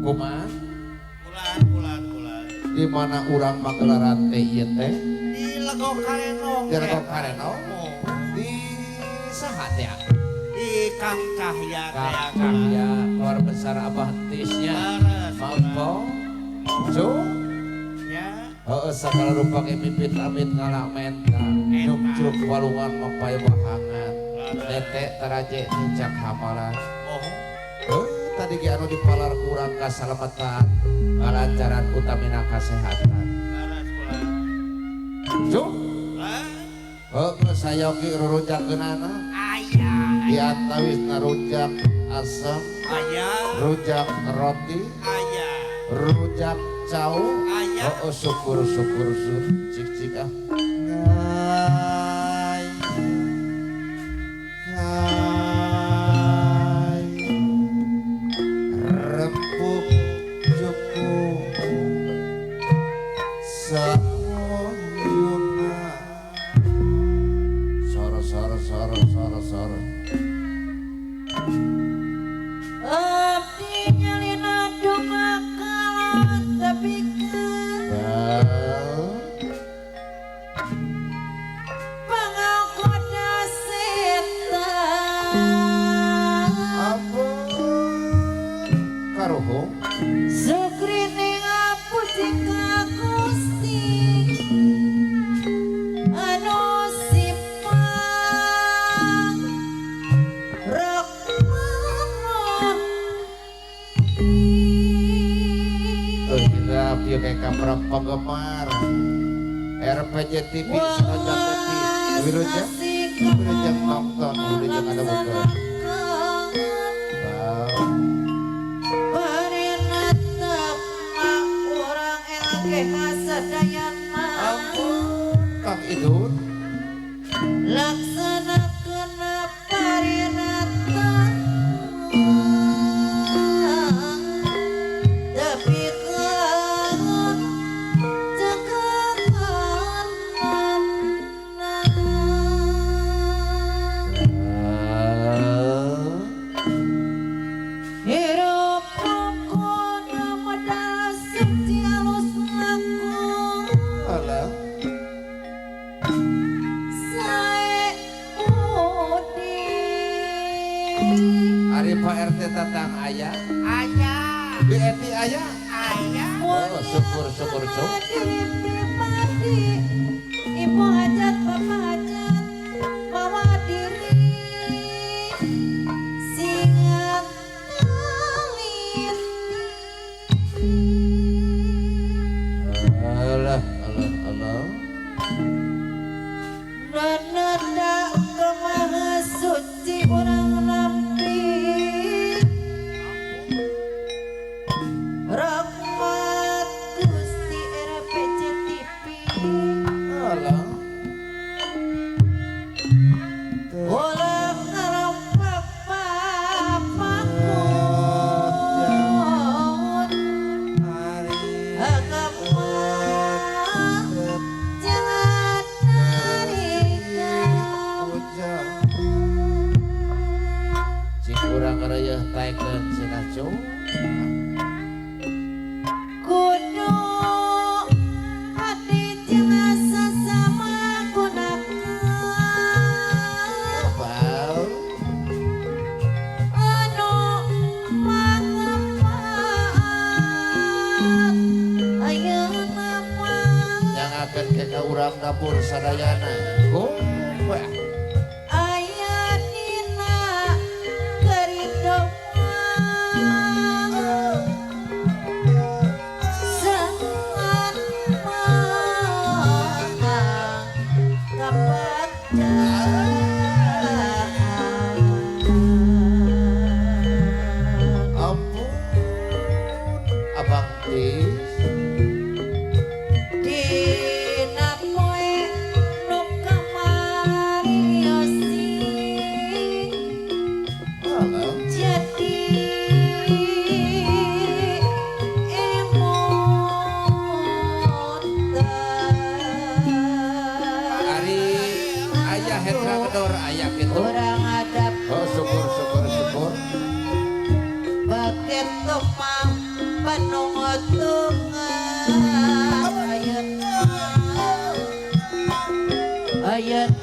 Kumaha? Bulan bulan bulan. Di mana urang magelaran teh ieu teh? Di Legok Karenong. Di Legok Karenong. Oh. Di saha teh? Di Kang Cahya teh. Kang Cahya, keluarga besar Abah Tisnya. Mampo. Cu. Ya. Heeh, sagala rupa ge mipit amit ngalamenta. Nyukcruk walungan mapay wahangan. Tete taraje nincak hamalan. Oh. Tadi ge anu dipalar kurang kasalamatan, kalancaran utamina kasehatan. Leres bulan. Cu. Lah. Heeh, sayogi rurujakeunana. Aya. Di antawisna rujak asem, Aya. rujak roti, Aya. rujak cau. Aya. Oh, syukur syukur syukur cik cik ah. Rempuk cukup sauyuna. Soro soro soro soro soro. Abdi nyalina donga kalawan tepikeun pangakoda setan. Ampun karuhung. Sukrine ngapuji ka Gusti anu simpang Rahman. Kita pieu kayak para penggemar RPJ TV, Seroja TV, Wilujeng, Wilujeng nonton, Wilujeng ada buka. Ampun, Kang Idun. Laksanakeun parinatan tepikeun cekakan. Hirup rukun medal suci alus langkung. Alah. Sae budi. Ari Pak RT tatang aya. Aya. Bi Eti aya. Aya. Oh, syukur syukur syukur. Diri pribadi, ibu hajat, bapak hajat, mawa diri singan talit. Alah, alah, alah. Nananda kemaha suci urang nampi rahmat Gusti RPC TV. Alah. Ulah ngarompak papakun agama jangan narikam. Cik urang ngareuyeih taekeun cenah cu. Kudu hati jangan sesama gunakan Bau. Anu manfaat ayeuna mah. Nyangakeun ke ka urang dapur sadayana. Kumaha? Aya dina kerinduan sangat menang kepercayaan. Ampun. Abang Tis. Dina poe nu kamari yosi Alah. jadi emot. Ari aya Hendra Gedor aya kitu. Urang hadap Oh, syukur syukur syukur. baket tomang. Panungtungan ayeuna ayeuna.